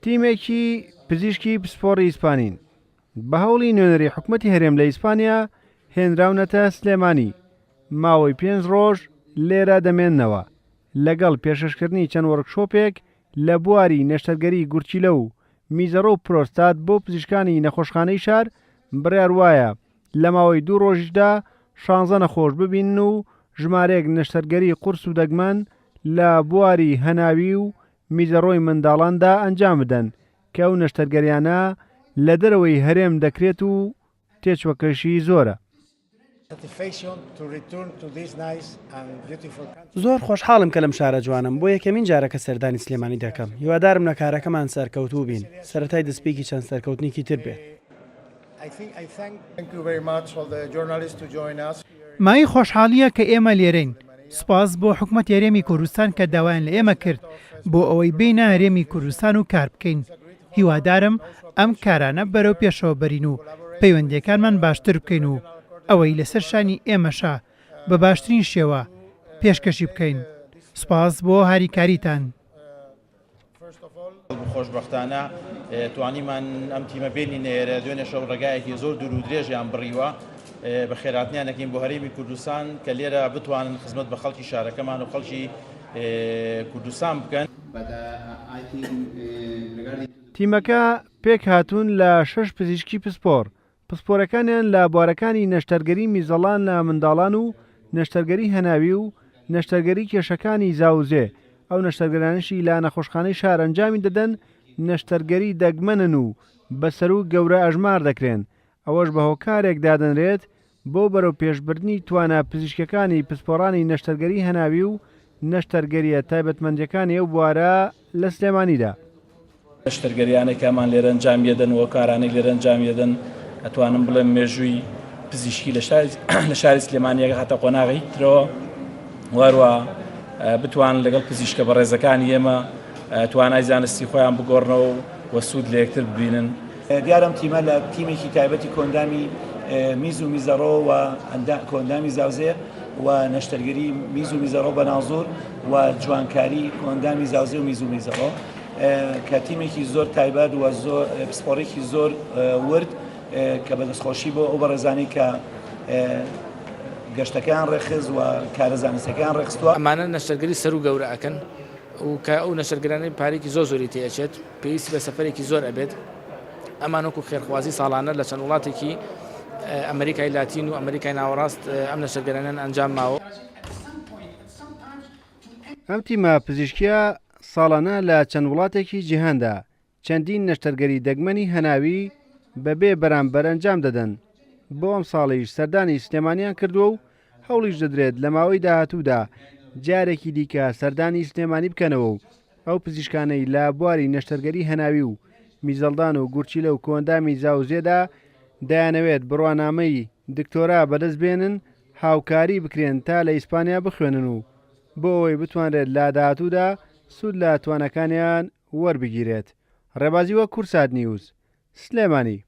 تیمێکی پزیشکی پسپۆڕی ئیسپانین بە هەوڵی نوێنەری حکومەتی هەرێم لە ئیسپانیا هێنراونەتە سلێمانی، ماوەی پێنج ڕۆژ لێرە دەمێننەوە، لەگەڵ پێشکەشکردنی چەند وۆرکشۆپێک لە بواری نەشتەرگەری گورچیلە و میزەڕۆ و پرۆستات بۆ پزیشکانی نەخۆشخانەی شار، بڕیار وایە لە ماوەی دوو ڕۆژیشدا شانزە نەخۆش ببینن و ژمارەیەک نەشتەرگەری قورس و دەگمەن لە بواری هەناوی و میزەڕۆی منداڵاندا ئەنجام بدەن کە ئەو نەشتەرگەریانە لە دەرەوەی هەرێم دەکرێت و تێچوەکەشی زۆرە. زۆر خۆشحاڵم کە لەم شارە جوانەم، بۆ یەکەمین جارە کە سەردانی سلێمانی دەکەم، هیوادارم لە کارەکەمان سەرکەوتوو بین، سەرەتای دەستپێکی چەند سەرکەوتنێکی تر بێت. مایەی خۆشحاڵییە کە ئێمە لێرەین، سوپاس بۆ حکومەتی هەرێمی کوردستان کە داوایان لە ئێمە کرد بۆ ئەوەی بێینە هەرێمی کوردستان و کار بکەین، هیوادارم ئەم کارانە بەرەو پێشەوە بەرین و پەیوەندییەکانمان باشتر بکەین و ئەوەی لەسەر شانی ئێمەشە بە باشترین شێوە پێشکەشی بکەین. سوپاس بۆ هاریکاریتان. خۆشبەختانە توانیمان ئەم تیمە بێنینە ئێرە، دوێنێ شەو ڕێگایەکی زۆر دوور و درێژیان بڕیوە، بەخێرهاتنیان ئەکەین بۆ هەرێمی کوردستان کە لێرە بتوانن خزمەت بە خەڵکی شارەکەمان و خەڵکی کوردستان بکەن. تیمەکە پێکهاتوون لە شەش پزیشکی پسپۆڕ، پسپۆرەکانیان لە بوارەکانی نەشتەرگەری میزەڵان لە منداڵان و نەشتەرگەری هەناوی و نەشتەرگەری کێشەکانی زاوزێ، ئەو نەشتەرگەرانەشی لە نەخۆشخانەی شار ئەنجامی دەدەن نەشتەرگەری دەگمەنن و بە سەروو گەورە ئەژمار دەکرێن، ئەوەش بە هۆکارێک دادەنرێت بۆ بەرەوپێشبردنی توانا پزیشکیەکانی پسپۆڕانی نەشتەرگەری هەناوی و نەشتەرگەریە تایبەتمەندیەکانی ئەو بوارە لە سلێمانیدا. نەشتەرگەریانەی کە ئەمان لێرە ئەنجامی ئەدەن و ئەو کارانەی لێرە ئەنجامی ئەدەن ئەتوانم بڵێم مێژووی پزیشکی لە شاری سلێمانی ئەگاتە قۆناغی ترەوە و هەروە بتوان لەگەڵ پزیشکە بەڕێزەکانی ئێمە توانای زانستی خۆیان بگۆڕنەوە و سوود لە یەکتر ببینن. دیارە ئەم تیمە لە تیمێکی تایبەتی کۆئەندامی میز و میزەڕۆ و کۆئەندامی زاوزێ و نەشتەرگەری میز و میزەڕۆ بە نازوور و جوانکاری کۆئەندامی زاوزێ و میز و میزەڕۆ کە تیمێکی زۆر تایبەت و زۆر پسپۆڕێکی زۆر ورد کە بە دەستخۆشی بۆ ئەو بەڕێزانەی کە گەشتەکەیان ڕێکخست و کارە زانستیەکەیان ڕێکخستووە. ئەمانە نەشتەرگەری سەروو گەورە ئەکەن و کە ئەو نەشتەرگەرانەی پارەیەکی زۆر زۆری تێ ئەچێت پێویستی بە سەفەرێکی زۆر ئەبێت ئەمان وەکو خێرخوازی ساڵانە لە چەند وڵاتێکی ئەمریکای لاتین و ئەمریکای ناوەڕاست ئەم نەشتەرگەرانیان ئەنجام ماوە. ئەم تیمە پزیشکییە ساڵانە لە چەند وڵاتێکی جیهاندا چەندین نەشتەرگەری دەگمەنی هەناوی بەبێ بەرامبەر ئەنجام دەدەن، بۆ ئەمساڵیش سەردانی سلێمانیان کردووە و هەوڵیش دەدرێت لە ماوەی داهاتوودا جارێکی دیکە سەردانی سلێمانی بکەنەوە و ئەو پزیشکانەی لە بواری نەشتەرگەری هەناوی و میزەڵدان و گورچیلە و کۆئەندامی زاوزێدا دەیانەوێت بڕوانامەی دکتۆرا بەدەست بێنن هاوکاری بکرێن تا لە ئیسپانیا بخوێنن و بۆ ئەوەی بتوانرێت لە داهاتوودا سوود لە تواناکانیان وەربگیرێت. ڕێبازی وەک کوردسات نیوز، سلێمانی.